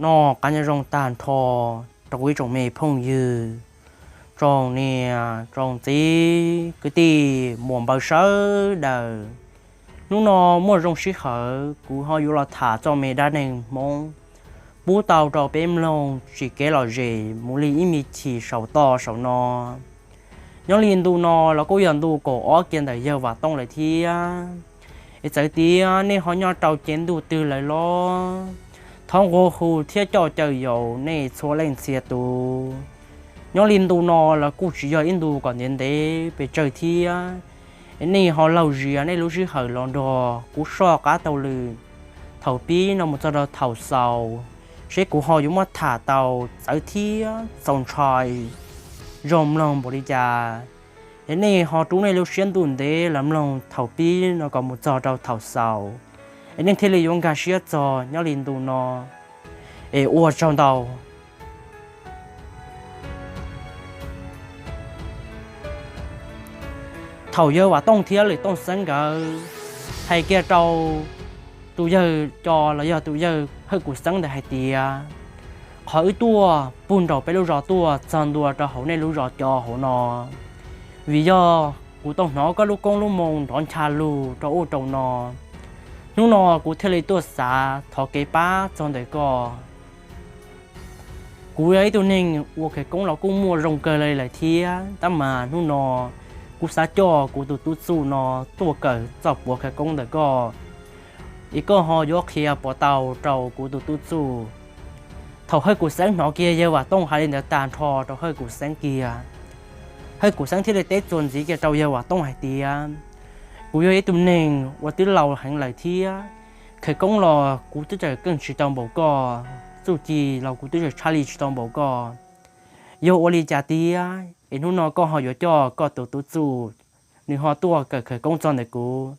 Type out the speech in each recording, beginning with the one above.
Noj qab nyob zoo tag nrho rau kuv ib tsoom me phooj ywg, tsoom niam tsoom txiv kwv tij muam npawg sawv daws. Hnub no muaj zoo sij hawm kuv ho yuav los tham txog me dab neeg Hmoob pub tau rau peb mloog tsis kev lom zem mus li ib me chim saum toj saum no. Nyob li ntu no los kuj yog ntu kaum ob kiag ntawm yawg Vam Tooj lawm thiab. Es txawm tias nej ho nyob rau cev ntuj twg lawm los thov nqua hu thiab coj caw yaum nej txhua leej txhia tus. Nyob li ntu no los kuj tsis yog ib ntu kom ntev ntev pes tsawg thiab. Es nej ho laug zias nej lub sij hawm los nrog kuv soj qab taug lw thaum pib no mus txog rau thaum xaus, seb kuv ho yuav muab tham tau txawv thiab txaus ntshai zoo mloog npaum li cas. Es nej ho rub nej lub siab ntuj ntev los mloog thaum pib no kom mus txog rau thaum xaus, es nej thiaj li yuav nkag siab txog nyob li ntu no. Es ua tsaug ntau. Thaum yawg Vam Tooj thiab Lwm Tooj Xeeb nkawd hais kiag rau tus yawg Co los yog tus yawg Hawj Kum Xeeb ntawd hais tias, qhov wb tuaj puag nraum peb lub zos tuaj txog ntua rau hauv nej lub zos Co hauv no, vim yog kuv tau hnov koj lub koob lub moo nrov ncha lug rau ub rau no. Hnub no kuv thiaj li tuaj xav thov kev pab txog ntawm koj. Kuv yog ib tug neeg ua khawv koob los kuj muaj zoo kawg li lawm thiab, tab mas hnub no kuv xav coj kuv tus tub Txuj no tuaj kawm txoj puav khawv koob ntawm koj, es koj ho yuav qhia puas tau rau kuv tus tub Txuj. Thaum Hawj Kum Xeeb hnov kiag yawg Vam Tooj hais li ntawd tag nrho rau Hawj Kum Xeeb kiag, Hawj Kum Xeeb thiaj li teb txuas ntxiv kiag rau yawg Vam Tooj hais tias, kuv yog ib tug neeg uas twb laus heev lawm thiab, khawv koob los kuv twb tseem keej tsis tau npaum koj, txuj ci los kuv twb tseem tshaj li tsis tau npaum koj. Yog ua li cas tiag es hnub no koj ho yuav coj koj tus tub Txuj, nws ho tuaj kawm khawv koob txog ntawm kuv?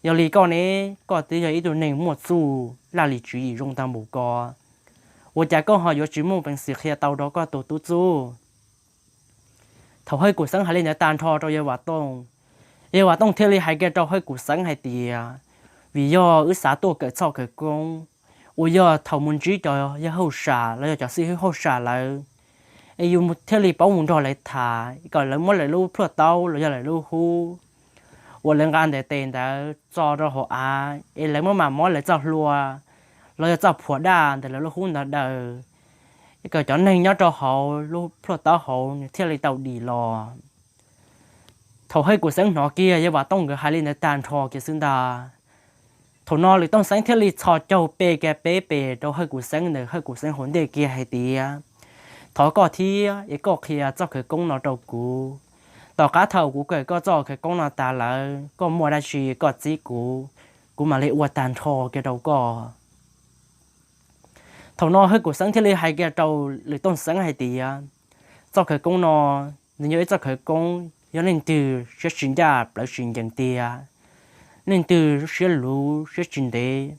Yog li koj ne, koj twb yog ib tug neeg muaj txuj laj lim tswv yim zoo tag npaum ko, ua cas koj ho yuav tsis muaj peev xwm qhia tau rau koj tus tub Txuj? Thaum Hawj Kum Xeeb hais li ntawd tag nrho rau yawg Vam Tooj, yawg Vam Tooj thiaj li hais kiag rau Hawj Kum Xeeb hais tias, vim yog wb xav tuaj kawm txoj khawv koob uas yog thaum mus ntsib cov yawg hauj sam los yog cov xib hwb hauj sam lawv, es yus thiaj li paub mus nrog lawv tham kom lawv muab lawv lub plhuaj taub los yog lawv lub hub uas lawv nqa ntes tes ntawd tso rau hauv av, es lawv muab mam mob lawv txoj hlua los yog txoj phuam daj ntawm lawv lub hub ntawd daws, kom cov neeg nyob rau hauv lub plhuaj taub hauv nws thiaj li tau dim los. Thaum Hawj Kum Xeeb hnov kiag yawg Vam Tooj nkawd hais li ntawd tag nrho kiag xwb ntag, thaum no Lwm Tooj Xeeb thiaj li txhos caug pe kiag peb pes rau Hawj Kum Xeeb ntawm Hawj Kum Xeeb hauv ntej kiag hais tias, thov koj thiab es koj qhia txoj khawv koob no rau kuv. Tom qab thaum kuv kawm koj txoj khawv koob no tas lawm, koj muaj dab tsi koj txib kuv, kuv mam li ua tag nrho kiag rau koj. Thaum no Hawj Kum Xeeb thiaj li hais kiag rau Lwm Tooj Xeeb hais tias, txoj khawv koob no nws yog ib txoj khawv koob yog leej twg siab tsis ncaj plawv tsis ncees tiag, leej twg siab luv siab tsis ntev,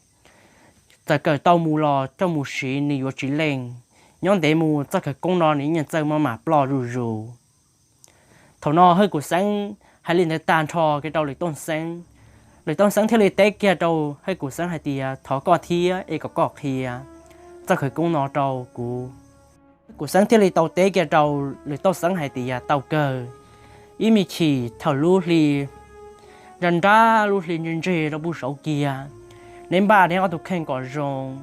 txawm kawm tau mus los coj mus siv nws yuav tsis leej. Nyob ntev mus txoj khawv koob no nws yeej txawj maj mam ploj zuj zus. Thaum no Hawj Kum Xeeb hais li ntawd tag nrho kiag rau Lwm Tooj Xeeb, Lwm Tooj Xeeb thiaj li teb kiag rau Hawj Kum Xeeb hais tias, thov koj thiab es kom koj qhia txoj khawv koob no rau kuv. Hawj Kum Xeeb thiaj li tau teb kiag rau Lwm Tooj Xeeb hais tias, tau kawg. Ib me chim thaum lub hli nra nrab, lub hli ntseg ntseg rau puag saud kiag, neb npaj neb ob tug kheej kom zoo,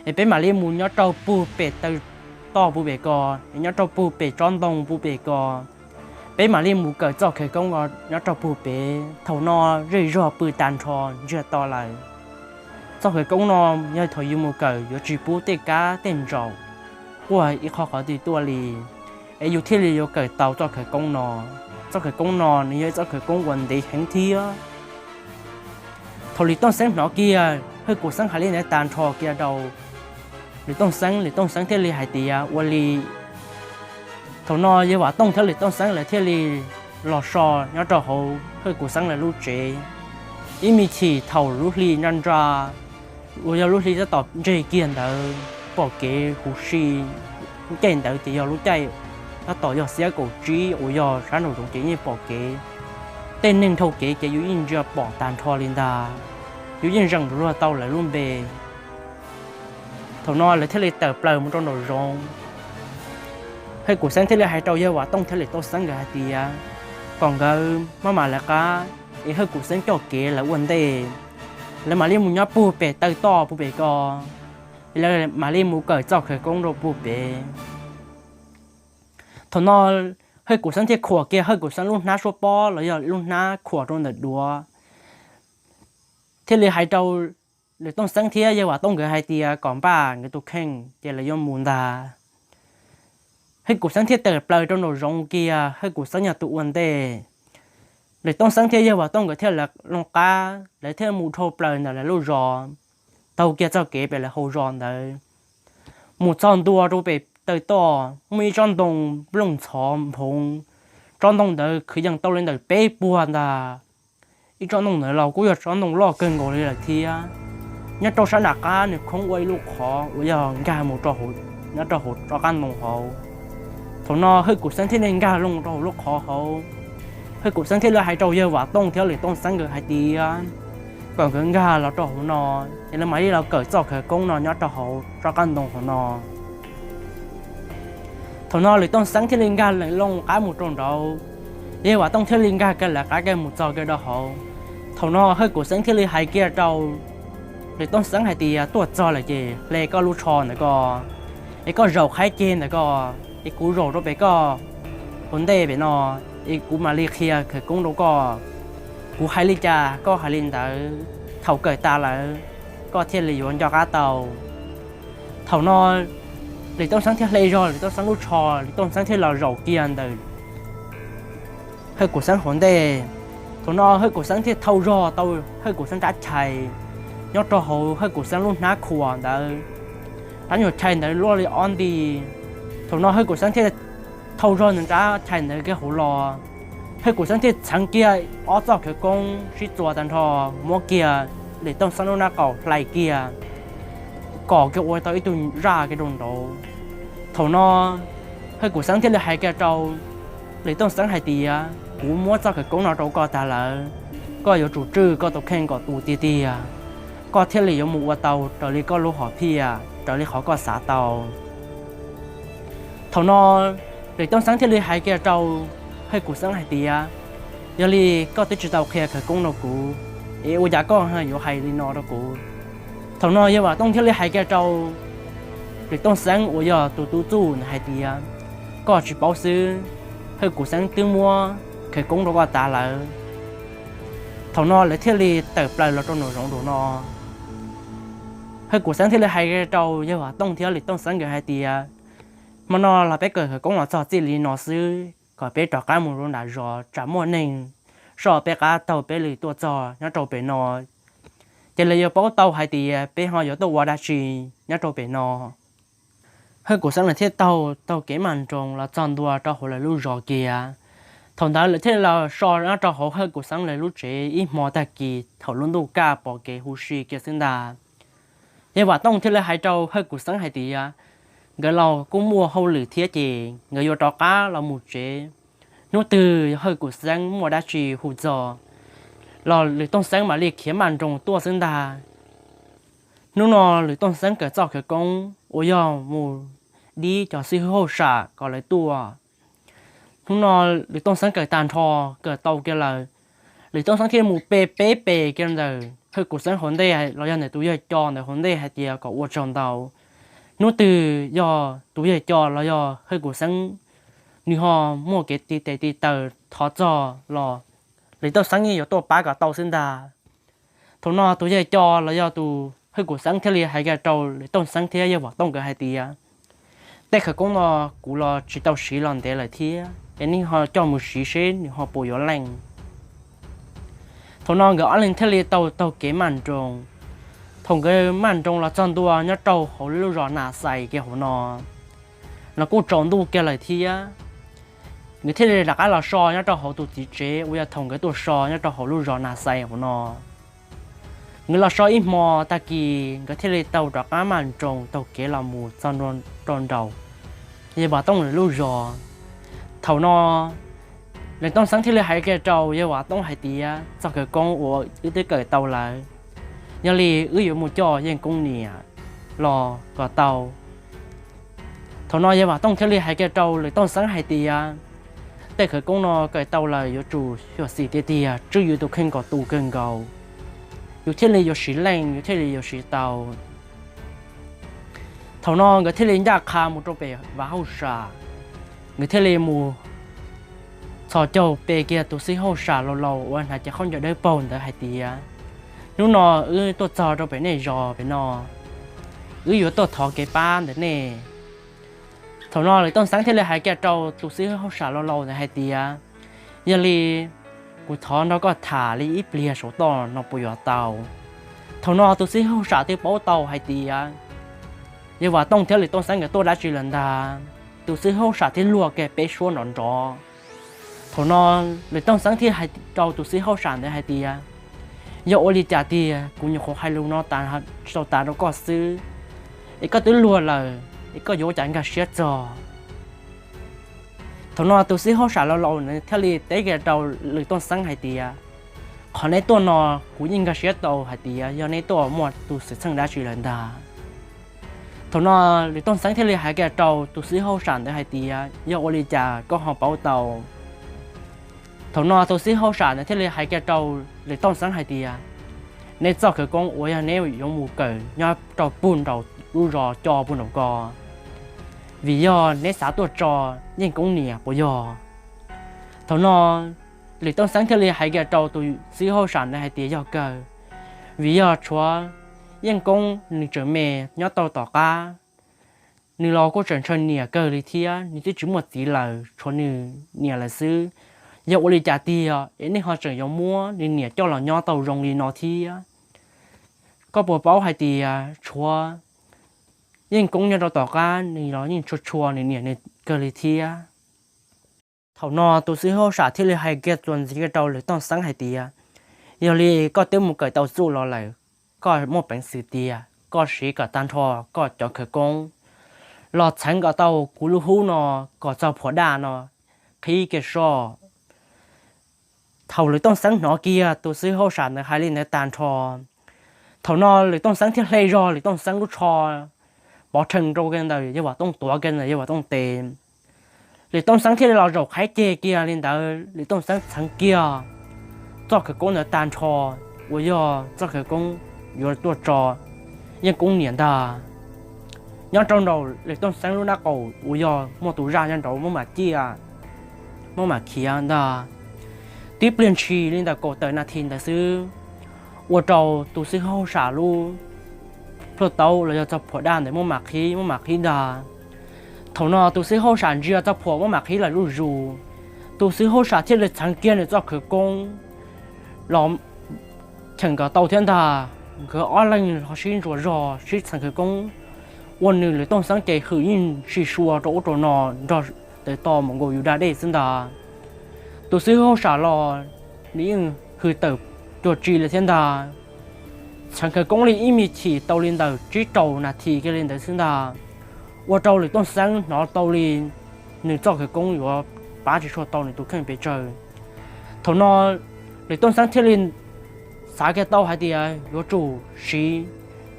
es peb mam li mus nyob rau puag pem taw toj puag pem ko, es nyob rau puag pem tsob ntoo puag pem ko, peb mam li mus kawm txoj khawv koob nyob rau puag pem. Thaum no zej zog pw tag nrho ntsiag to lawm. Txoj khawv koob no yog thaum yus mus kawm yuav tsis pub tej kab tej ntsaum quaj ib qho qhov twg tuaj li, es yus thiaj li yuav kawm tau txoj khawv koob no. Txoj khawv koob no nws yog ib txoj khawv koob uas ntev heev thiab. Thaum Lwm Tooj Xeeb hnov kiag Hawj Kum Xeeb hais li ntawd tag nrho kiag rau Lwm Tooj Xeeb, Lwm Tooj Xeeb thiaj li hais tias ua li. Thaum no yawg Vam Tooj thiab Lwm Tooj Xeeb lawv thiaj li los so nyob rau hauv Hawj Kum Xeeb lawv lub tsev. Ib me chim thaum lub hli nra nra uas yog lub hli tab tom ntseg kiag ntawd, pom kev huv si. Lub caij ntawd ces yog lub caij tab tom yog xiab kaum tsib uas yog sab nraum zoov ces yeej pom kev. Tej neeg dhau kev ces yus yeej ntsia pom tag nrho li ntag, yus yeej zeem luag tau lawv lub npe. Thaum no lawv thiaj li tawm plaws mus rau nraum zoov. Hawj Kum Xeeb thiaj li hais rau Yawg Vam Tooj thiab Lwm Tooj Xeeb nkawd hais tias kom nkawd maj mam lawv qab es Hawj Kum Xeeb coj kev lawv ua ntej, lawv mam li mus nyob puag pem taw toj puag pem ko, es lawv mam li mus kawm txoj khawv koob rau puag pem. Thaum no Hawj Kum Xeeb thiaj khuam kiag Hawj Kum Xeeb lub hnab suab pob los yog lub hnab khuam rau ntawm duav, thiaj li hais rau Lwm Tooj Xeeb thiab Yawg Vam Tooj nkawd hais tias kom npaj nkawd tus kheej ces lawv yuav mus ntag. Hawj Kum Xeeb thiaj tawm plaws rau nraum zoov kiag, Hawj Kum Xeeb yog tus ua ntej. Lwm Tooj Xeeb thiab Yawg Vam Tooj nkawd thiaj lawv loo qab, lawv thiaj mus dhau plaws ntawm lawv lub zos, taug kiag txoj kev pem lawv hauv zos ntawd, mus txog ntua rau pem taw toj muaj ib tsob ntoo nplooj ntxhov nphoov. Tsob ntoo ntawd kwv yees tau li ntawm peb puag ntag. Ib tsob ntoo ntawd los kuj yog tsob ntoo loj kawg nkaus li lawm thiab. Nyob rau sab nram qab nws khoob ua ib lub qhov uas yog nkag mus rau hauv, nyob rau hauv tsob qab ntoo hauv. Thaum no Hawj Kum Xeeb thiaj li nkag loo rau hauv lub qhov hauv. Hawj Kum Xeeb thiaj li hais rau Yawg Vam Tooj thiab Lwm Tooj Xeeb nkawd hais tias kom nkawd nkag los rau hauv no, es lawv mam li los kawm txoj khawv koob no nyob rau hauv tsob qab ntoo hauv no. Thaum no Lwm Tooj Xeeb thiaj li nkag lawm loo qab mus rau nraud, Yawg Vam Tooj thiaj li nkag kiag lawv qab kiag mus txog kiag rau hauv. Thaum no Hawj Kum Xeeb thiaj li hais kiag rau Lwm Tooj Xeeb hais tias tuaj txog lawm ces hle koj lub tsho ntawd ko, es koj zaum qhaib ceg ntawd ko, es kuv zaum rau pem koj hauv ntej pem no, es kuv mam li qhia khawv koob rau koj. Kuv hais li cas koj hais li ntawd, thaum kawm tas lawm koj thiaj li yuav nco qab tau. Thaum no Lwm Tooj Xeeb thiaj hle zog Lwm Tooj Xeeb lub tsho, Lwm Tooj Xeeb thiaj los zaum kiag ntawm Hawj Kum Xeeb hauv ntej. Thaum no Hawj Kum Xeeb thiaj thau zog tau Hawj Kum Xeeb rab chais nyob rau hauv Hawj Kum Xeeb lub hnab khuam ntawd. Rab nyuag chais ntawd luaj li ob nti. Thaum no Hawj Kum Xeeb thiaj thau zog nws rab chais ntawd kiag hauv los. Hawj Kum Xeeb thiaj txheev kiag ob txoj khawv koob sib txuas tag nrho, muab kiag Lwm Tooj Xeeb lub hnab qaum hlais kiag, kom kiag ua tau ib tug zaj kiag rau nraud. Thaum no Hawj Kum Xeeb thiaj li hais kiag rau Lwm Tooj Xeeb hais tias kuv muab txoj khawv koob no rau koj tag lawm, koj yuav tsum tswj koj tus kheej kom tu tiag tiag, koj thiaj li yuav mus ua tau raws li koj lub hom phiaj, raws li qhov koj xav tau. Thaum no Lwm Tooj Xeeb thiaj li hais kiag rau Hawj Kum Xeeb hais tias yog li koj twb tsis tau qhia khawv koob rau kuv, es ua cas koj yuav hais li no rau kuv? Thaum no Yawg Vam Tooj thiaj li hais kiag rau Lwm Tooj Xeeb uas yog tus tub txuj ntawd hais tias koj tsis paub xwb, Hawj Kum Xeeb twb muab khawv koob rau koj tag lawm. Thaum no lawv thiaj li tawm plaws los rau nraum zoov nraum no. Hawj Kum Xeeb thiaj li hais kiag rau Yawg Vam Tooj thiab Lwm Tooj Xeeb nkawd hais tias hmo no los peb kawm khawv koob los txog txij li no xwb, kom peb rov qab mus rau nram zos tsam muaj neeg soj peb qab taug peb lwm tuaj txog nyob rau pem no, ces lawv yuav paub tau hais tias peb ho yuav tuaj ua dab tsi nyob rau pem no. Hawj Kum Xeeb lawv thiaj taug taug kev maj nroos los txog ntua rau hauv lawv lub zos kiag. Thaum ntawd lawv thiaj los so nyob rau hauv Hawj Kum Xeeb lawv lub tsev ib hmo tag kis thaum lub ntuj kaj pom kev huv si kiag xwb ntag. Yawg Vam Tooj thiaj li hais rau Hawj Kum Xeeb hais tias nkawd los kuj muaj hauj lwm thiab ces nkawd yuav rov qab los mus tsev. Hnub twg Hawj Kum Xeeb muaj dab tsi hu txog los Lwm Tooj Xeeb mam li khiav maj nroos tuaj xwb ntag. Hnub no Lwm Tooj Xeeb kawm txoj khawv koob uas yog mus dib cov xib hwb hauj sam kom lawv tuaj. Hnub no Lwm Tooj Xeeb kawm tag nrho, kawm tau kiag lawm, Lwm Tooj Xeeb thiaj mus pe peb pes kiag ntawm Hawj Kum Xeeb hauv ntej los yog ntawm tus yawg Co ntawd hauv ntej hais tias kom ua tsaug ntau. Hnub twg yog tus yawg Co los yog Hawj Kum Xeeb nws ho muaj kev tiv tes tiv taws thov txog los Lwm Tooj Xeeb yeej yuav tuaj pab kom tau xwb ntag. Thaum no tus yawg Co los yog tus Hawj Kum Xeeb thiaj li hais kiag rau Lwm Tooj Xeeb thiab yawg Vam Tooj nkawd hais tias tej khawv koob no kuv los tsis tau siv los ntev lawm thiab es nej ho coj mus siv seb nws ho puas yuav leej. Thaum no nkawd ob leeg thiaj li tau taug kev maj nroos. Thaum nkawd maj nroos los txog ntua nyob rau hauv lub zos Nas Xais kiag hauv no los kuj tsaus ntuj kiag lawm thiab. Nkawd thiaj li rov qab los so nyob rau hauv tus txiv tsev uas yog thaum nkawd tuaj so nyob rau hauv lub zos Nas Xais hauv no. Nkawd los so ib hmo tag kis nkawd thiaj li tau rov qab maj nroos taug kev los mus txog rau nraum yawg Vam Tooj lawv lub zos. Thaum no Lwm Tooj Xeeb thiaj li hais kiag rau yawg Vam Tooj hais tias txoj khawv koob uas wb twb kawm tau lawm, yog li wb yuav mus coj Yeej Koob niam. los kom tau. Thaum no yawg Vam Tooj thiaj li hais kiag rau Lwm Tooj Xeeb hais tias, tej khawv koob no kawm tau lawm yuav tsum xyuam xim tiag tiag tswj yus tus kheej kom tu kawg nkaus, yus thiaj li yuav siv leej, yus thiaj li yuav siv tau. Thaum no nkawd thiaj li ncaj qha mus rau pem vaj hauj sam, nkawd thiaj li mus txhos caug pe kiag tus xib hauj sam laus laus uas hnav cev khaub ncaws dawb paug ntawd hais tias, hnub no wb tuaj txog rau pem nej zos pem no, wb yuav tuaj thov kev pab ntawm nej. Thaum no Lwm Tooj Xeeb thiaj li hais kiag rau tus xib hauj sam laus laus ntawd hais tias, yog li kuv thov nrog koj tham li ib pliag saum toj no puas yuav tau? Thaum no tus xib hauj sam twb paub tau hais tias yawg Vam Tooj thiab Lwm Tooj Xeeb nkawd tuaj dab tsi lawm ntag. Tus xib hauj sam thiaj luag kiag peb suab nrov nrov. Thaum no Lwm Tooj Xeeb thiaj hais rau tus xib hauj sam ntawd hais tias, yog ua li cas tiag kuv nyuam qhuav hais lus no tas, tsis tau tas rau koj xwb, es koj twb luag lawm es koj yuav ua cas nkag siab txog? Thaum no tus xib hauj sam laus laus ntawd thiaj li teb kiag rau Lwm Tooj Xeeb hais tias, qhov neb tuaj no kuv yeej nkag siab tau hais tias yog neb tuaj muaj tus xwm txheej dab tsi lawm ntag. Thaum no Lwm Tooj Xeeb thiaj li hais kiag rau tus xib hauj sam ntawd hais tias, yog ua li cas koj ho paub tau? Thaum no tus xib hauj sam ntawd thiaj li hais kiag rau Lwm Tooj Xeeb hais tias, neb txoj khawv koob uas yog neb yuav mus kawm nyob rau puag nraum lub zos co puag nraum ko, vim yog neb xav tuaj tso Yeej Koob niam puas yog? Thaum no Lwm Tooj Xeeb thiaj li hais kiag rau tus xib hauj sam ntawd hais tias, yog kawg, vim yog tshuav Yeej Koob nws tseem me nyob tau tom qab, nws los kuj tseem ntshaw niam kawg li thiab, nws twb tsis muaj txiv lawm, tshuav nws niam lawm xwb. Yog ua li cas tiag es nej ho tseem yuav muab nws niam coj los nyob tau zoo li no thiab? Koj puas paub hais tias tshuav Yeej Koob nyob rau tom qab, nws los yeej tshua tshua nws niam nws kawg li thiab. Thaum no tus xib hauj sam thiaj li hais kiag txuas ntxiv kiag rau Lwm Tooj Xeeb hais tias, yog li koj twb mus kawm tau txuj los lawm, koj muaj peev xwm tiag koj siv kom tag nrho koj cov khawv koob los txheev kom tau kuv lub hub no, kom txog phuam daj no qhib kiag soj. Thaum Lwm Tooj Xeeb hnov kiag tus xib hauj sam ntawd hais li ntawd tag nrho, thaum no Lwm Tooj Xeeb thiaj hle zog Lwm Tooj Xeeb lub tsho pov rhees rau kiag ntawm yawg Vam Tooj, tuav kiag ntawm yawg Vam Tooj tes. Lwm Tooj Xeeb thiaj li los zaum qhaib ceg kiag li ntawd, Lwm Tooj Xeeb txheev kiag txoj khawv koob ntawd tag nrho, uas yog txoj khawv koob yuav tuaj tso Yeej Koob niam ntag. Nyob rau nraum Lwm Tooj Xeeb lub nraub qaum uas yog muaj tus zaj nyob nraud muab mam ciaj, muab mam khiav ntag. Tib pliag ntshis li ntawm kaum tawm nas this ntawd xwb, ua rau tus xib hauj sam lub plhuaj taub los yog txog phuam daj ntawd muab mam qhib, muab mam qhib ntag. Thaum no tus xib hauj sam ntsia txog phuam muab mam qhib lawm zuj zus, tus xib hauj sam thiaj li txheev kiag nws txoj khawv koob los cheem kom tau thiab ntag. Nkawd ob leeg ho sib ntsuas zog sib txheev khawv koob, ua nws Lwm Tooj Xeeb ces hwm yeej sib sua rau ub rau no nrog tawm to mus nkaus yus da dej xwb ntag. Tus xib hauj sam los nws yeej hwm tawm cuag tsi li thiab ntag. Txheev khawv koob li ib me chim tau li ntawm tsib rau nas this kiag li ntawd xwb ntag, ua rau Lwm Tooj Xeeb hnov tau li nws txoj khawv koob yuav pab tsis tshua tau nws tus kheej pes tsawg. Thaum no Lwm Tooj Xeeb thiaj li xav kiag tau hais tias yuav tsum siv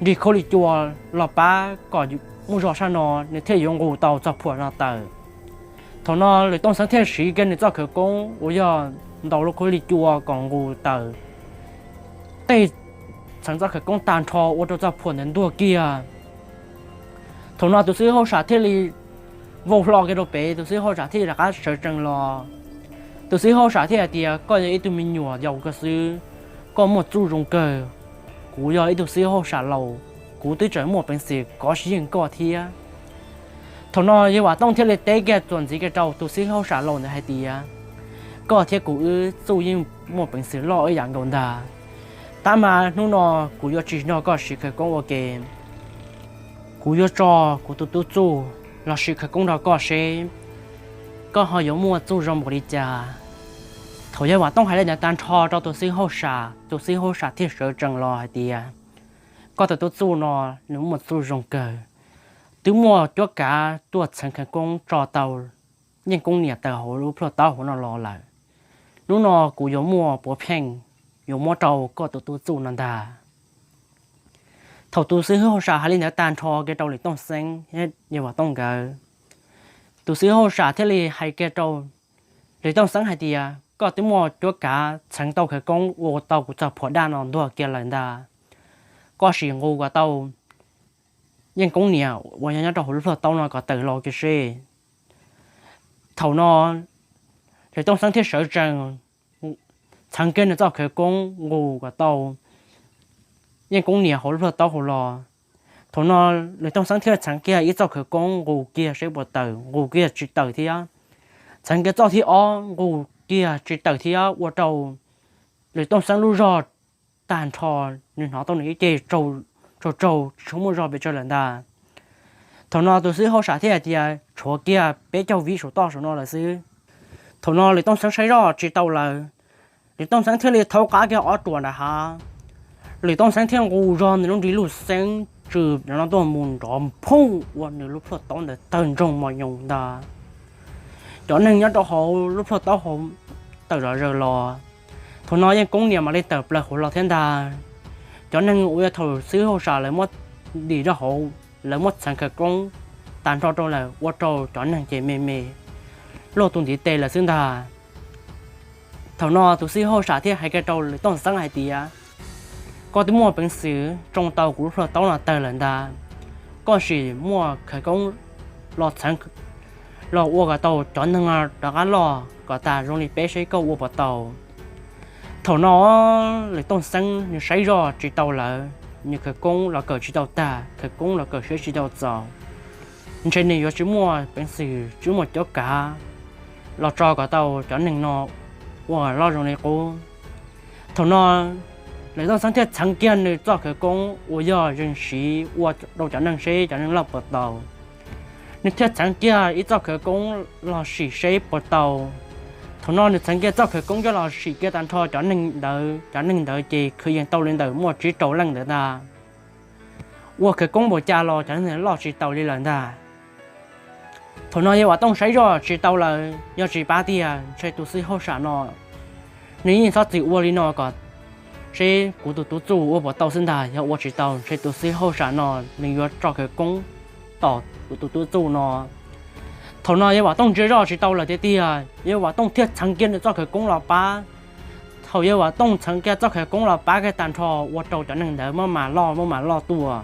nrig khaub lig cua los pab kom muaj zog sab no nws thiaj yuav nqus tau txog phuam no tawm. Thaum no Lwm Tooj Xeeb thiaj siv kiag nws txoj khawv koob uas yog ntaus lub khaub lig cua kom nqus tawm tej txheev txoj khawv koob tag nrho ua rau txoj phuam ntawd ntuag kiag. Thaum no tus xib hauj sam thiaj li vau hlo kiag rau pem, tus xib hauj sam thiaj li rov qab sawv tsees los. Tus xib hauj sam thiaj hais tias, koj yog ib tug me nyuam yaus kawg xwb, koj muaj txuj zoo kawg. Kuv yog ib tug xib hauj sam laus, kuv twb tseem muaj peev xwm kov siab yeej koj thiab. Thaum no yawg Vam Tooj thiaj li teb kiag txuas ntxiv kiag rau tus xib hauj sam laus ntawd hais tias, koj thiab kuv wb txuj yeej muaj peev xwm loj ib yam nkaus ntag. Tab mas hnub no kuv yuav tsis nrog koj siv khawv koob ua ke, kuv yuav tso kuv tus tub txuj los siv khawv koob nrog koj seb koj ho yuav muaj txuj zoo npaum li cas. Thaum yawg Vam Tooj hais li ntawd tag nrho rau tus xib hauj sam, tus xib hauj sam thiaj sawv tsees los hais tias, koj tus tub txuj no nws muaj txuj zoo kawg, twb muaj cuab kav tuaj txheev khawv koob tso tau Yeej Koob niam tawm hauv lub plhuaj taub hauv no los lawm. Hnub no kuv yuav muaj puav pheej yuav muab rau koj tus tub txuj no ntag. Thaum tus xib hwb hauj sam hais li ntawd tag nrho kiag rau Lwm Tooj Xeeb, Yawg Vam Tooj nkawd, tus xib hwb hauj sam thiaj li hais kiag rau Lwm Tooj Xeeb hais tias, koj twb muaj cuab kav txheev tau khawv koob ua tau kuv txog phuam daj no ntuag kiag lawm ntag. Koj sim nqus kom tau Yeej Koob niam uas yog nyob rau hauv lub plhuaj taub no kom tawm los kiag seb. Thaum no Lwm Tooj Xeeb thiaj sawv tsees txheev kiag nws txoj khawv koob nqus kom tau Yeej Koob niam hauv lub plhuaj taub hauv los. Thaum no Lwm Tooj Xeeb thiaj txheev kiag ib txoj khawv koob nqus kiag seb puas tawm, nqus kiag tsis tawm thiab. Txheev kiag txoj thib ob nqus kiag tsis tawm thiab, ua rau Lwm Tooj Xeeb lub zog tag nrho, nws hnov tau nws ib ce tsaug tsaug tsis muaj zog pes tsawg lawm ntag. Thaum no tus xib hwb hauj sam thiaj hais tias tshuav kiag peb caug vib saum toj saum no lawm xwb. Thaum no Lwm Tooj Xeeb saib zoj tsis tau lawm, Lwm Tooj Xeeb thiaj li thaub qab kiag ob ruam nram hav. Lwm Tooj Xeeb thiaj nqus zog nws lub nrig lug xeeb tsw no tuaj mus nrov phooj ua nws lub plhuaj taub ntawd tawg ntsoog mos nyoos ntag. Cov neeg nyob rau hauv lub plhuaj taub hauv tawm zom zaws los. Thaum no Yeej Koob niam mam li tawm plaws hauv los thiab ntag. Cov neeg uas yog thaum xib hwb hauj sam lawv muab dim rau hauv, lawv muab txheev khawv koob tag nrho rau lawm ua rau cov neeg ces me me luaj tus ntiv tes lawm xwb ntag. Thaum no tus xib hwb hauj sam thiaj hais kiag rau Lwm Tooj Xeeb hais tias, koj twb muaj peev xwm tsoo tau kuv lub plhuaj taub no tawg lawm ntag. Koj sim muaj khawv koob los txheev los ua kom tau cov neeg no rov qab loj kom tas zoo li peb seb koj ua puas tau. Thaum no Lwm Tooj Xeeb nws saib zoj tsis tau lawm, nws khawv koob los kawm tsis tau tag, khawv koob los kawm siab tsis tau txaus. Ntshe nws yuav tsis muaj peev xwm tsis muaj cuab kav los tso kom tau cov neeg no ua loj zoo li qub. Thaum no Lwm Tooj Xeeb thiaj txheev kiag nws txoj khawv koob uas yog zeeg siv ua rau cov neeg seb cov neeg loj puas tau. Nws thiaj txheev kiag ib txoj khawv koob los sim seb puas tau. Thaum no nws txheev kiag txoj khawv koob coj los sim kiag tag nrho cov neeg ntawd, cov neeg ntawd ces kwv yees tau li ntawm muaj tsib rau leej ntawd ntag. Ua khawv koob npaum cas los cov neeg loj tsis taus li lawm ntag. Thaum no Yawg Vam Tooj saib zoj tsis tau lawm, yog tsis pab tiag ntshe tus xib hwb hauj sam no nws yeej txhob txwm ua li no kom seb kuv tus tub txuj ua puas tau xwb ntag. Yog ua tsis tau ntshe tus xib hwb hauj sam no nws yuav tso khawv koob tom kuv tus tub txuj no. Thaum no Yawg Vam Tooj ntsia zoj tsis tau lawm tiag tiag, Yawg Vam Tooj thiaj txheev kiag nws txoj khawv koob los pab. Thaum Yawg Vam Tooj txheev kiag txoj khawv koob los pab kiag tag nrho ua rau cov neeg ntawd maj mam loj maj mam loj tuaj.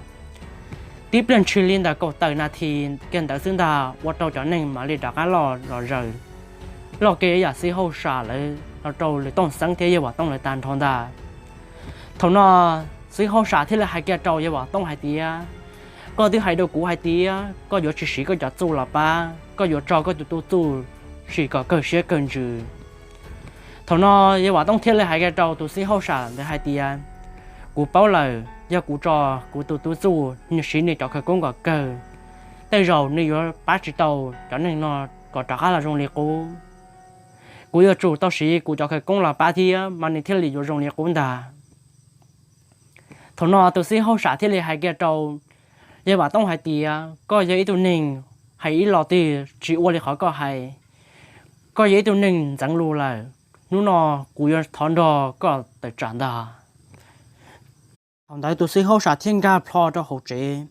Tib pliag ntshis li ntawm kaum tawm nas this kiag ntawd xwb ntag ua rau cov neeg mam li rov qab loj zom zaws, loj kiag ib yam xib hwb hauj sam lawv los rau Lwm Tooj Xeeb thiab Yawg Vam Tooj lawv tag nrho ntag. Thaum no xib hwb hauj sam thiaj li hais kiag rau Yawg Vam Tooj hais tias, koj twb hais rau kuv hais tias koj yuav tsis siv koj cov txuj los pab, koj yuav tso koj tus tub txuj sim kom kawg siab kawg ntsws. Thaum no Yawg Vam Tooj thiaj li hais kiag rau tus xib hwb hauj sam ntawd hais tias, kuv paub lawm, yog kuv tso kuv tus tub txuj nws siv nws cov khawv koob kom kawg, tej zaum nws yuav pab tsis tau cov neeg no kom rov qab los zoo li qub. Kuv yuav tsum tau siv kuv cov khawv koob los pab thiab mas nws thiaj li yuav zoo li qub ntag. Thaum no tus xib hwb hauj sam thiaj li hais kiag rau Yawg Vam Tooj hais tias, koj yog ib tug neeg hais ib los twg tsis ua li qhov koj hais. Koj yog ib tug neeg ntxeev lus lawm, hnub no kuv yuav thov nrog koj tawm tsam ntag. Thaum ntawd tus xib hwb hauj sam thiaj nkag plho rau hauv tsev,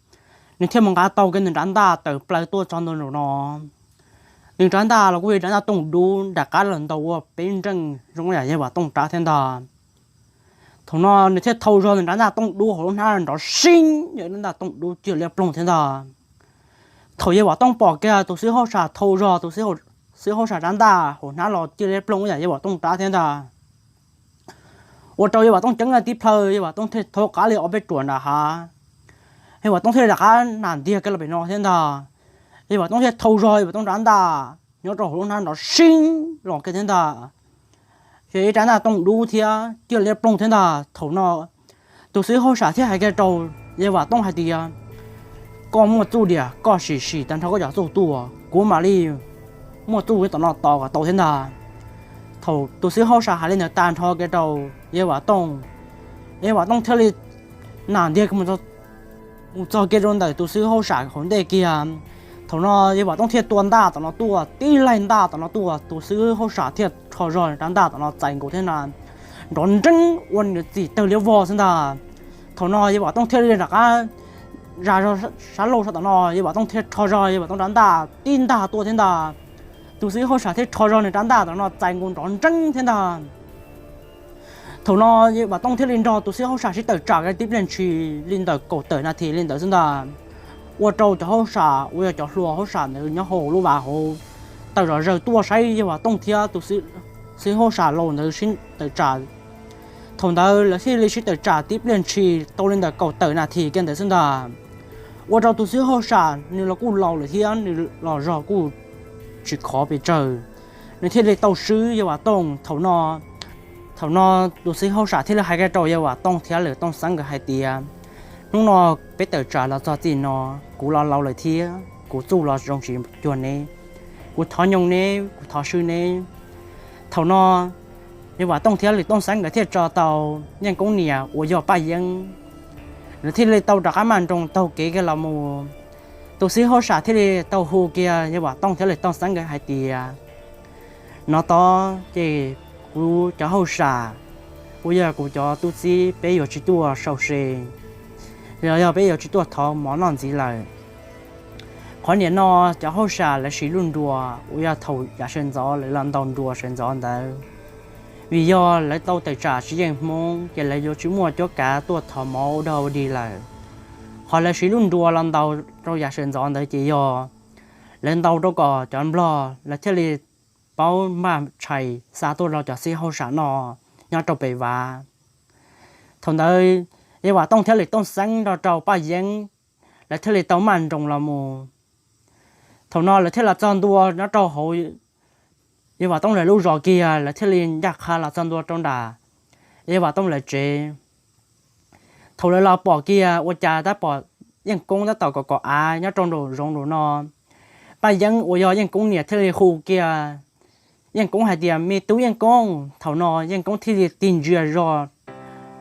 nws thiaj mus nqa tau kiag nws rab ntaj tawm plaws tuaj txog ntua nraum no. Nws rab ntaj los kuj yog rab ntaj tooj dub nram qab los ntaus ua peb nreej zoo yam Yawg Vam Tooj rab thiab ntag. Thaum no nws thiaj thau zog nws rab ntaj tooj dub hauv lub hnab nrov siab, yog rab ntaj tooj dub ciaj liab ploog thiab ntag. Thaum Yawg Vam Tooj pom kiag tus xib hwb hauj sam thau zog tus xib hwb hauj sam rab ntaj hauv hnab los ciaj liab ploog ib yam Yawg Vam Tooj rab thiab ntag. Ua rau Yawg Vam Tooj ceeb tib plhaw, Yawg Vam Tooj thiaj thau qab li ob peb ruam nram hav. Yawg Vam Tooj thiaj rov qab nam ntiag kiag los pem no thiab ntag. Yawg Vam Tooj thiaj thau zog Yawg Vam Tooj rab ntaj nyob rau hauv lub hnab nrov siab los kiag thiab ntag. Yog ib rab ntaj tooj dub thiab ciaj liab ploog thiab ntag. Thaum no tus xib hwb hauj sam thiaj hais kiag rau Yawg Vam Tooj hais tias, koj muaj txuj diam koj sim sim tag nrho koj cov txuj tuaj, kuv mam li muaj txuj tom no tos kom tau thiab ntag. Thaum tus xib hwb hauj sam hais li ntawd tag nrho kiag rau Yawg Vam Tooj, Yawg Vam Tooj thiaj li nam ntiag mus txog kiag rau ntawm tus xib hwb hauj sam hauv ntej kiag. Thaum no Yawg Vam Tooj thiaj tua ntaj tom no tuaj, tib laig ntaj tom no tuaj, tus xib hwb hauj sam thiaj rho zog rab ntaj tom no txais nkaus thiab ntag, nrov nreeb ua nws txim tawg liab vog xwb ntag. Thaum no Yawg Vam Tooj thiaj li rov qab zas zog sab laug sab tom no, Yawg Vam Tooj thiaj rho zog Yawg Vam Tooj rab ntaj tib ntag tuaj thiab ntag. Tus xib hwb hauj sam thiaj rho zog nws rab ntaj tom no txais nkaus nrov nreeb thiab ntag. Thaum no Yawg Vam Tooj thiaj li nrog tus xib hwb hauj sam sib tawm tsam tib pliag ntshis li ntawm kaum tawm nas this li ntawd xwb ntag. Ua rau cov hauj sam uas yog cov hluas hauj sam ntawd nyob hauv lub vas hauv tawm zom zaws tuaj saib Yawg Vam Tooj thiab tus xib hwb hauj sam laus ntawd sib tawm tsam. Thaum ntawd lawv thiaj li sib tawm tsam tib pliag ntshis tau li ntawm kaum tawm nas this kiag ntawd xwb ntag. Ua rau tus xib hwb hauj sam nws los kuj laus lawm thiab nws los zog kuj tsis khov pes tsawg, nws thiaj li tau swb Yawg Vam Tooj. Thaum no, thaum no tus xib hwb hauj sam thiaj li hais kiag rau Yawg Vam Tooj thiab Lwm Tooj Xeeb nkawd hais tias, hnub no peb tawm tsam los txog txij no, kuv los laus lawm thiab kuv txuj los zoo tsis cuag neb. Kuv thov nyooj neb, kuv thov swb neb. Thaum no Yawg Vam Tooj thiab Lwm Tooj Xeeb nkawd thiaj tso tau Yeej Koob niam uas yog Paj Yeeb, nkawd thiaj li tau rov qab maj nroos taug kev kiag los mus. Tus xib hwb hauj sam thiaj li tau hu kiag Yawg Vam Tooj thiab Lwm Tooj Xeeb nkawd hais tias, no tod ces kuv cov hauj sam uas yog kuv cov tub txib peb yuav tsis tuaj sau se, los yog peb yuav tsis tuaj thov mov noj ntxiv lawm. Qhov niam no cov hauj sam lawv siv lub nruas uas yog thaum yav sawv ntxov lawv los ntaus nruas sawv ntxov ntawd, vim yog lawv tau tawm tsam tsis yeej Hmoob ces lawv yuav tsis muaj cuab kav tuaj thov mov ua dog ua dig lawm. Qhov lawv siv lub nruas los ntaus rau yav sawv ntxov ntawd ces yog lawv ntaus rau kom cov Nplog lawv thiaj li paub npaj tshais xa tuaj rau cov xib hwb hauj sam noj nyob rau pem vas. Thaum ntawd Yawg Vam Tooj thiab Lwm Tooj Xeeb nrog rau Paj Yeeb lawv thiaj li tau maj nroos los mus. Thaum no lawv thiaj los txog ntua nyob rau hauv Yawg Vam Tooj lawv lub zos kiag, lawv thiaj li ncaj qha los txog ntua rau nram Yawg Vam Tooj lawv tsev. Thaum lawv los pom kiag ua cas tab pom Yeej Koob tab tom kom kom av nyob rau nraum zoov nraum no. Paj Yeeb uas yog Yeej Koob niam thiaj li hu kiag Yeej Koob hais tias, me tub Yeej Koob. Thaum no Yeej Koob thiaj li tig ntsia zog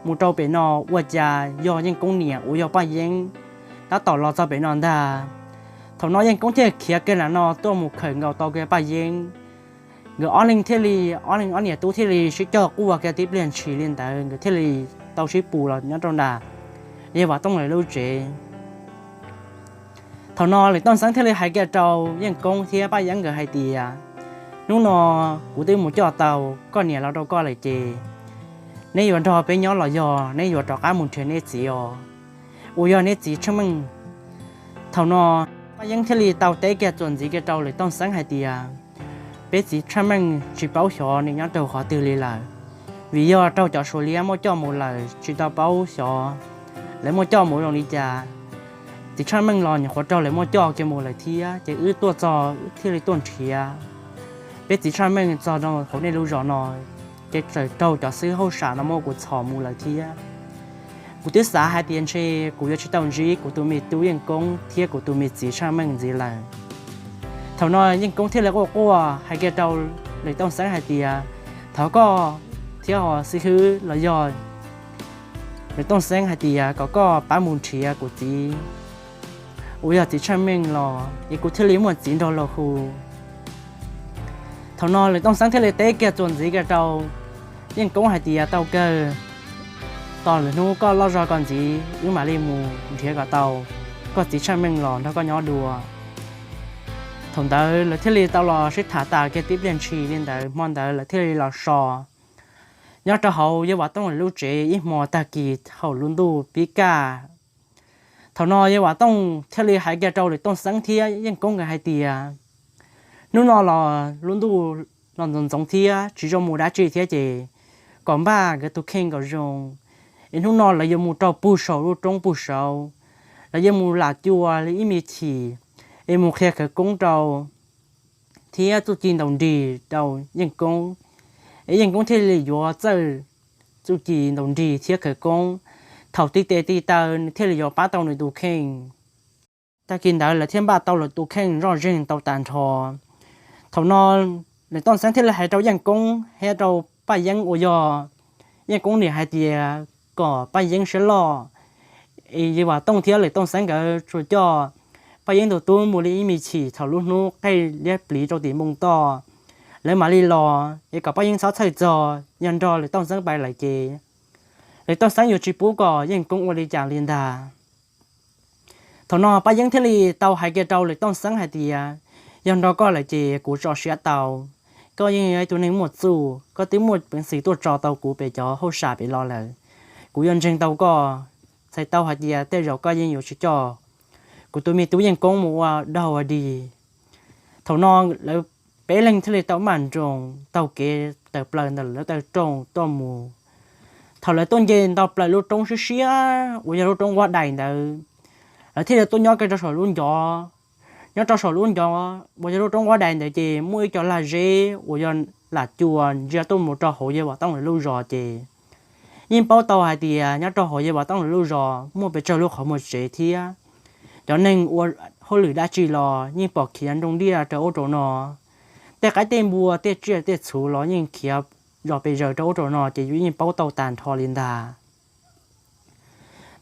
mus rau pem no ua cas yog Yeej Koob niam uas yog Paj Yeeb tab tom los txog pem no ntag. Thaum no Yeej Koob thiaj khiav kiag nram no tuaj mus khawm nkaus tau kiag Paj Yeeb. Nkawd ob leeg thiaj li, ob leeg ob niam tub thiaj li sib cog quaj kiag tib pliag ntshis li ntawd nkawd thiaj li tau sib pus los nyob rau nram Yawg Vam Tooj lawv lub tsev. Thaum no Lwm Tooj Xeeb thiaj li hais kiag rau Yeej Koob thiab Paj Yeeb nkawd hais tias, hnub no kuv twb mus coj tau koj niam los rau koj lawm ces neb yuav nrog peb nyob los yog neb yuav rov qab mus nrhiav neb txiv os, uas yog neb txiv Tsheej Meej. Thaum no Paj Yeeb thiaj li tau teb kiag txuas ntxiv kiag rau Lwm Tooj Xeeb hais tias, peb txiv Tsheej Meej tsis paub xyov nws nyob rau qhov twg li lawm, vim yog raug cov Suav liab muab coj mus lawm tsis tau paub xyov lawv muab coj mus zoo li cas. Txiv Tsheej Meej los nyuam qhuav raug lawv muab coj kiag mus lawm thiab ces wb tuaj txog thiaj li tuaj nrhiav peb txiv Tsheej Meej txog rau hauv nej lub zos no, ces txawm raug cov xib hwb hauj sam no muab kuv txhom mus lawm thiab. Kuv twb xav hais tias ntshe kuv yuav tsis tau ntsib kuv tus me tub Yeej Koob thiab kuv tus me txiv Tsheej Meej ntxiv lawm. Thaum no Yeej Koob thiaj li quaj quaj hais kiag rau Lwm Tooj Xeeb hais tias, thov koj thiab ho xib hwb los yog Lwm Tooj Xeeb hais tias kom koj pab mus nrhiav kuv txiv uas yog txiv Tsheej Meej los es kuv thiaj li muaj txiv nrog luag hu. Thaum no Lwm Tooj Xeeb thiaj li teb kiag txuas ntxiv kiag rau Yeej Koob hais tias, tau kawg, tos lwm hnub koj loj zog koj ntxiv wb mam li mus nrhiav kom tau koj txiv Tsheej Meej los nrog koj nyob dua. Thaum ntawd lawv thiaj li tau los sib tham tas kiag tib pliag ntshis li ntawd hmo ntawd lawv thiaj li los so nyob rau hauv Yawg Vam Tooj lub tsev ib hmo tag kis thaum lub ntuj pib kaj. Thaum no Yawg Vam Tooj thiaj li hais kiag rau Lwm Tooj Xeeb thiab Yeej Koob nkawd hais tias, hnub no los lub ntuj los ntxoov ntxoov thiab tsis zoo mus dab tsi thiab ces kom npaj nkawd tus kheej kom zoo, es hnub no lawv yuav mus rau pug saum lub roob pug saud, lawv yuav mus lam cua li ib me chim, es mus qhia khawv koob rau thiab txuj ci ntaus nrig rau Yeej Koob, es Yeej Koob thiaj li yuav txawj txuj ci ntaus nrig thiab khawv koob. Thaum tib tes tib taw nws thiaj li yuav pab tau nws tus kheej. Tag kis ntawd lawv thiaj npaj tau lawv tus kheej zoj zeeg tau tas nrho. Thaum no Lwm Tooj Xeeb thiaj li hais rau Yeej Koob thiab rau Paj Yeeb uas yog Yeej Koob niam hais tias kom Paj Yeeb siab loj, es Yawg Vam Tooj thiab Lwm Tooj Xeeb nkawd tsuas coj Paj Yeeb tus tub mus li ib me chim thaum lub hnub qaij liab pliv rau tim npoo toj, lawv mam li los es kom Paj Yeeb txhob txhawj txog, yog nrog Lwm Tooj Xeeb pais lawm ces Lwm Tooj Xeeb yuav tsis pub kom Yeej Koob ua li cas li ntag. Thaum no Paj Yeeb thiaj li tau hais kiag rau Lwm Tooj Xeeb hais tias, yog nrog koj lawm ces kuv tso siab tau. Koj yeej yog ib tug neeg muaj txuj, koj twb muaj peev xwm tuaj tso tau kuv pem cov hauj sam pem los lawm. Kuv yuav ntseeg tau koj, txhais tau hais tias tej zaum koj yeej yuav tsis coj kuv tus me tub Yeej Koob mus ua dog ua dig. Thaum no lawv peb leeg thiaj li tau maj nroos taug kev tawm plaws ntawm lawv taw rooj tuaj mus. Thaum lawv tuaj nce nto plaws lub roob siab siab uas yog lub roob Nquab Dais ntawd, lawv thiaj li tuaj nyob kiag rau saum lub ncov. Nyob rau saum lub ncov uas yog lub roob Nquab Dais ntawd ces muaj ib co lag zeb uas yog lam cua ntsia tuaj mus rau hauv Yawg Vam Tooj lawv lub zos ces yeej paub tau hais tias nyob rau hauv Yawg Vam Tooj lawv lub zos muaj pes tsawg lub qhov muag tsev thiab cov neeg ua hauj lwm dab tsi los yeej pom khiav nroo diaj rau ub rau no. Tej qaib tej npua tej tsiaj tej txhu los yeej khiav zom pes zaws rau ub rau no ces yus yeej paub tau tag nrho li ntag.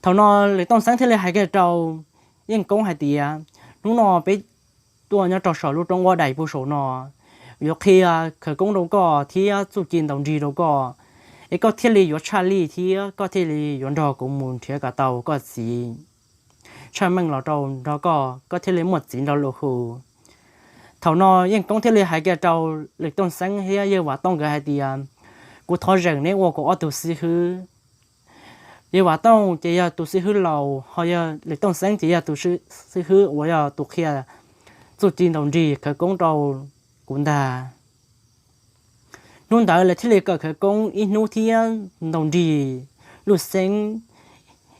Thaum no Lwm Tooj Xeeb thiaj li hais kiag rau Yeej Koob hais tias, hnub no peb tuaj nyob rau saum lub roob Nquab Dais puag saum no, yuav qhia khawv koob rau koj thiab txuj ci ntaus nrig rau koj, es koj thiaj li yuav tshaj lij thiab koj thiaj li yuav nrog kuv mus nrhiav kom tau koj txiv. Tshaj meej los rau nrog koj, koj thiaj li muaj txiv nrog luag hu. Thaum no Yeej Koob thiaj li hais kiag rau Lwm Tooj Xeeb thiab Yawg Vam Tooj nkawd hais tias, kuv thov zeem neb ua kuv ob tug xib hwb. Yawg Vam Tooj ces yog tus xib hwb laus, ho yog Lwm Tooj Xeeb ces yog tus xib hwb uas yog tus qhia txuj ci ntaus nrig khawv koob rau kuv ntag. Hnub ntawd lawv thiaj li kawm khawv koob ib hnub thiab ntaus nrig luj xeeb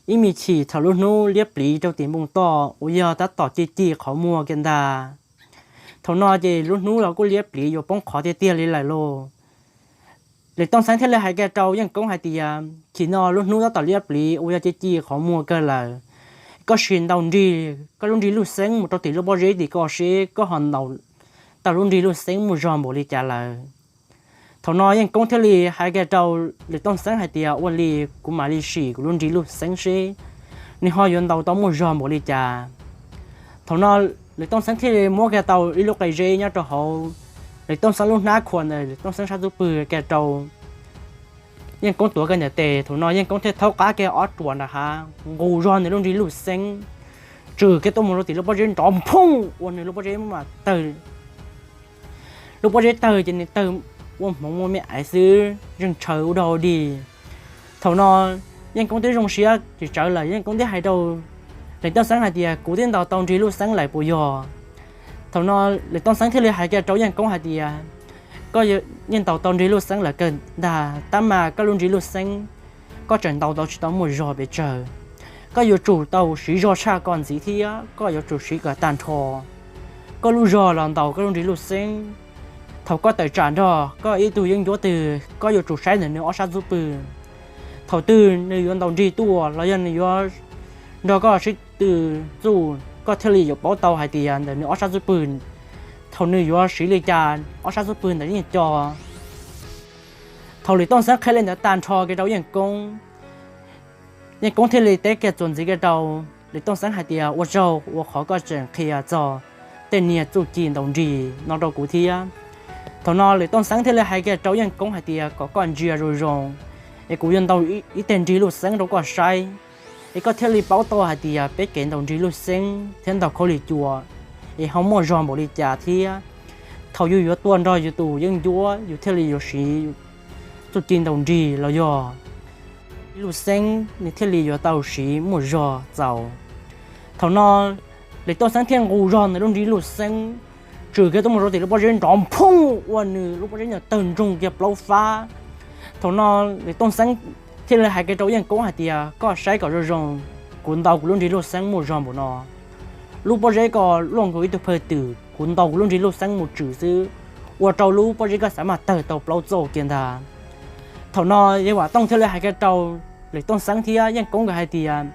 ib me chim thaum lub hnub liab pliv rau tim npoo toj uas yog tab tom ci ci qhov muag kiag ntag. Thaum no ces lub hnub los kuj liab pliv yuav poob qho tiag tiag li lawm lauj. Lwm Tooj Xeeb thiaj li hais kiag rau Yeej Koob hais tias, chim no lub hnub tab tom liab pliv uas yog ci ci qhov muag kawg lawm, koj sim ntaus nrig koj lub nrig luj xeeb mus rau tim lub pob zeb tim ko seb koj ho ntaus tau lub nrig luj xeeb muaj zog npaum li cas lawm. Thaum no Yeej Koob thiaj li hais kiag rau Lwm Tooj Xeeb hais tias, ua li kuv mam li sim kuv lub nrig luj xeeb seb nws ho yuav ntaus tau muaj zog npaum li cas. Thaum no Lwm Tooj Xeeb thiaj li muab kiag tau ib lub qe zeb nyob rau hauv Lwm Tooj Xeeb lub hnab khua ntawm Lwm Tooj Xeeb sab ntxub pwg kiag rau Yeej Koob tuav kiag ntawm tes. Thaum no Yeej Koob thiaj thaub qab kiag ob ruam nram hav nqus zog nws lub nrig luj xeeb tswm kiag tuaj mus rau tim lub pob zeb nrov phooj ua nws lub pob zeb mas tawg. Lub pob zeb tawg ces nws tawg ua hmoov ua me aiv xwb, zeeg tshaw ua dog ua dig. Thaum no Yeej Koob twb zoo siab tsis tsawv lawm, Yeej Koob thiaj hais rau Lwm Tooj Xeeb hais tias, kuv twb ntaus tau nrig luj xeeb lawm puas yog? Thaum no Lwm Tooj Xeeb thiaj li hais kiag rau Yeej Koob hais tias, koj yeej ntaus tau nrig luj xeeb lawm kawg ntag, tab mas koj lub nrig luj xeeb koj tseem ntaus tau tsis tau muaj zog pes tsawg. Koj yuav tsum tau siv zog tshaj koj ntxiv thiab koj yuav tsum siv kom tag nrho koj lub zog los ntaus koj lub nrig luj xeeb. Thaum koj tawm tsam nrog koj ib tug yeeb ncuab twg, koj yuav tsum saib ntawm nws ob sab ntxub pwg. Thaum twg nws yuav ntaus nrig tuaj los yog nws yuav nrog koj sib tw txuj, koj thiaj li yuav paub tau hais tias ntawm nws ob sab ntxub pwg, thaum nws yuav siv li cas ob sab ntxub pwg ntawd yeej co. Thaum Lwm Tooj Xeeb qhia li ntawd tag nrho kiag rau Yeej Koob, Yeej Koob thiaj li teb kiag txuas ntxiv kiag rau Lwm Tooj Xeeb hais tias, ua tsaug uas qhov koj tseem qhia txog tej niag txuj ci ntaus nrig no rau kuv thiab. Thaum no Lwm Tooj Xeeb thiaj li hais kiag rau Yeej Koob hais tias, kom koj ntsia zoo zoo, es kuv yuav ntaus ib teg nrig luj xeeb rau koj saib, es koj thiaj li paub tau hais tias peb kev ntaus nrig luj xeeb thiab ntaus khaub lig cua es ho muaj zog npaum li cas thiab. Thaum yus yuav tua nrog yus tus yeeb ncuab yus thiaj li yuav siv txuj ci ntaus nrig los yog luj xeeb nws thiaj li yuav tau siv muaj zog txaus. Thaum no Lwm Tooj Xeeb thiaj nqus zog ntawm lub nrig luj xeeb tswm kiag tuaj mus rau tim lub pob zeb nrov phooj ua nws lub pob zeb ntawd tawg ntsoog kiag plaub fab. Thaum no Lwm Tooj Xeeb thiaj li hais kiag rau Yeej Koob hais tias, koj saib kom zoo zoo, kuv ntaus kuv lub nrig luj xeeb muaj zog npaum no, lub pob zeb ko luaj nkaus ib tug phaw twm, kuv ntaus kuv lub nrig luj xeeb mus tswm xwb, ua rau lub pob zeb ko xav mas tawg tau plaub txauj kiag ntag. Thaum no Yawg Vam Tooj thiaj li hais kiag rau Lwm Tooj Xeeb thiab Yeej Koob nkawd hais tias,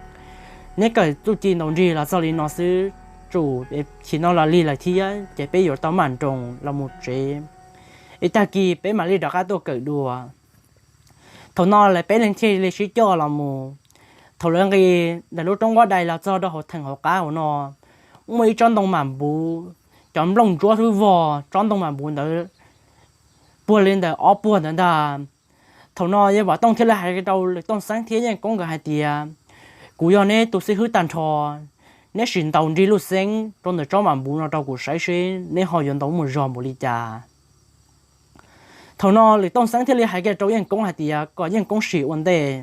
neb kawm txuj ci ntaus nrig los txog li no xwb, tsum chim no los lig lawm thiab ces peb yuav tau maj nroos los mus tsev, es tag kis peb mam li rov qab tuaj kawm dua. Thaum no lawv peb leeg thiaj li sib coj los mus. Thaum lawv nqis ntawm lub roob Nquab Dais los txog rau hauv theem hauv qab hauv no, muaj ib tsob ntoo mam npuv, cov nplooj ntsuab xub vog tsob ntoo mam npuv ntawd puag li ntawm ob puag ntawd ntag. Thaum no Yawg Vam Tooj thiaj li hais rau Lwm Tooj Xeeb thiab Yeej Koob nkawd hais tias, kuv yog neb tus xib hwb tag nrho, neb sim ntaus nrig Luj Xeeb rau ntawm tsob mam npuv no rau kuv saib seb neb ho yuav ntaus mus zog npaum li cas. Thaum no Lwm Tooj Xeeb thiaj li hais kiag rau Yeej Koob hais tias kom Yeej Koob sim ua ntej.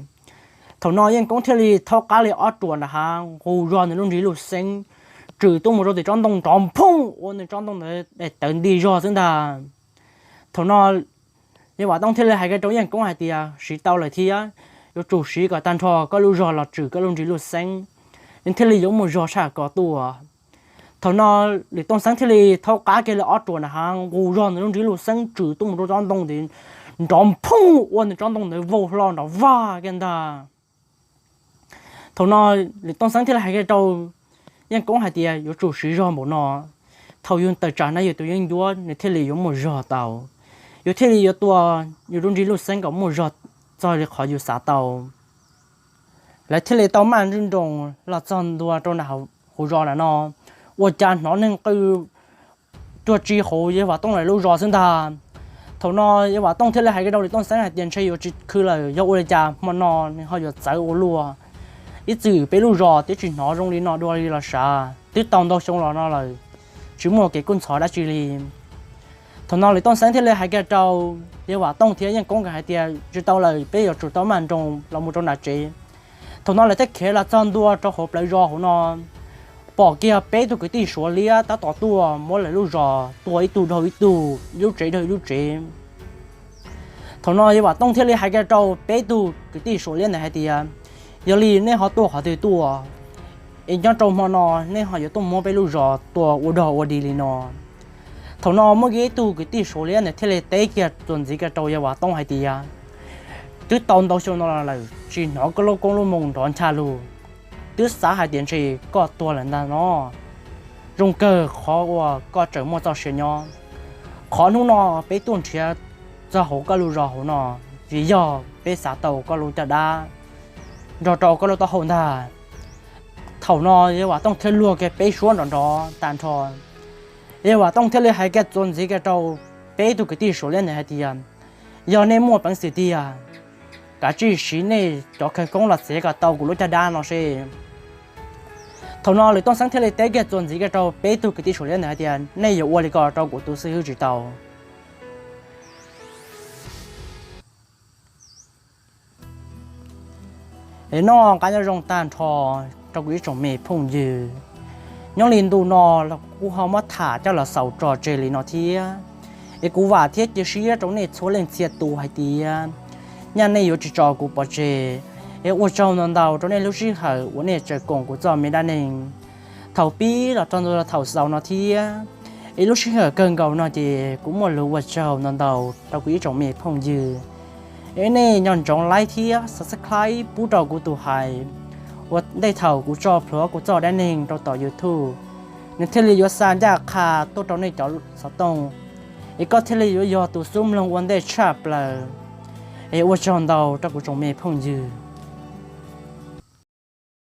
Thaum no Yeej Koob thiaj li thaub qab li ob ruam nram hav nqus zog nws lub nrig Luj Xeeb tswm tuaj mus rau tim tsob ntoo nrov nphooj ua nws tsob ntoo ntawd tawv nti zog xwb ntag. Thaum no Yawg Vam Tooj thiaj li hais kiag rau Yeej Koob hais tias, siv tau lawm thiab, yuav tsum siv kom tag nrho koj lub zog los tswm koj lub nrig Luj Xeeb, nws thiaj li yuav mus zog tshaj ko tuaj. Thaum no Lwm Tooj Xeeb thiaj li thaub qab kiag li ob ruam nram hav nqus zog nws lub nrig Luj Xeeb tswm tuaj mus rau tsob ntoo ntawd nrov nphooj ua nws tsob ntoo ntawd vau hlo nrov vag kiag ntag. Thaum no Lwm Tooj Xeeb thiaj li hais kiag rau Yeej Koob hais tias, yuav tsum siv zog npaum no, thaum yus tawm tsam no yus tus yeeb ncuab nws thiaj li yuav mus zog tau, yus thiaj li yuav tua yus lub nrig Luj Xeeb kom mus zog txog li qhov yus xav tau. Lawv thiaj li tau maj nroos los txog ntua rau nram hauv zos nram no, ua cas hnov neeg qw tuag tsi hauv Yawg Vam Tooj lawv lub zos xwb ntag. Thaum no Yawg Vam Tooj thiaj li hais kiag rau Lwm Tooj Xeeb hais tias, ntshe yuav tsis khw lawm, yog ua li cas hmo no nws ho yuav txawv ua luaj. Ib txwm peb lub zos twb tsis hnov zoo li no dua li los sav, twb tau ntau xyoo los no lawm, tsis muaj kev kub ntxhov dab tsi li. Thaum no Lwm Tooj Xeeb thiaj li hais kiag rau Yawg Vam Tooj thiab Yeej Koob nkawd hais tias, tsis tau lawm, peb yuav tsum tau maj nroos los mus rau nram tsev. Thaum no lawv thiaj khiav los txog ntua rau hauv plawv zos hauv no, pom kiag peb tug kwv tij Suav liab tab tom tuaj muab lawv lub zos tua ib tug dhau ib tug, ib lub tsev dhau ib lub tsev. Thaum no Yawg Vam Tooj thiaj li hais kiag rau peb tug kwv tij Suav liab ntawd hais tias, yog li nej ho tuaj qhov twg tuaj, es nyob rau hmo no nej ho yuav tuaj muab peb lub zos tua ua dog ua dig li no? Thaum no muaj kiag ib tug kwv tij Suav liab ntawd thiaj li teb kiag txuas ntxiv kiag rau Yawg Vam Tooj hais tias, twb tau ntau xyoo no los lawm tsis hnov koj lub koob lub moo nrov ncha lug, twb xav hais tias ntshe koj tuag lawm ntag no. Zoo kawg qhov uas koj tseem muaj txoj sia nyob. Qhov hnub no peb tuaj nrhiav txog hauv koj lub zos hauv no, vim yog peb xav tau koj lub caj dab nrog rau koj lub taub hau ntag. Thaum no Yawg Vam Tooj thiaj luag kiag peb suab nrov nrov tag nrho. Yawg Vam Tooj thiaj li hais kiag txuas ntxiv kiag rau peb tug kwv tij Suav liab ntawd hais tias, yog nej muaj peev xwm tiag, kav tsij siv nej cov khawv koob los txiav kom tau kuv lub caj dab no seb. Thaum no Lwm Tooj Xeeb thiaj li teb kiag txuas ntxiv kiag rau peb tug kwv tij Suav liab ntawd hais tias, nej yuav ua li ko rau kuv tus xib hwb tsis tau. Es noj qab nyob zoo tag nrho rau kuv ib tsoom me phooj ywg. Nyob li ntu no los kuv ho muab tham coj los xaus tso tseg li no thiab. Es kuv vam thiab cia siab rau nej txhua leej txhia tus hais tias nyaj nej yuav tsis tso kuv pov tseg. Es ua tsaug ntau ntau rau nej lub sij hawm uas nej tseem koom kuv txoj me dab neeg thaum pib los txog ntua thaum xaus no thiab. Es lub sij hawm kawg nkaus no ces kuv muaj lus ua tsaug ntau ntau rau kuv ib tsoom me phooj ywg. Es nej nco ntsoov like thiab subscribe pub rau kuv tus hais uas ntej thaum kuv tso plhuav kuv txoj dab neeg rau tom YouTube, nws thiaj li yuav xa ncaj qha tuaj rau nej cov xov tooj, es koj thiaj li yuav yog tus xub mloog ua ntej tshaj plaws. Es ua tsaug ntau rau kuv tsoom me phooj ywg.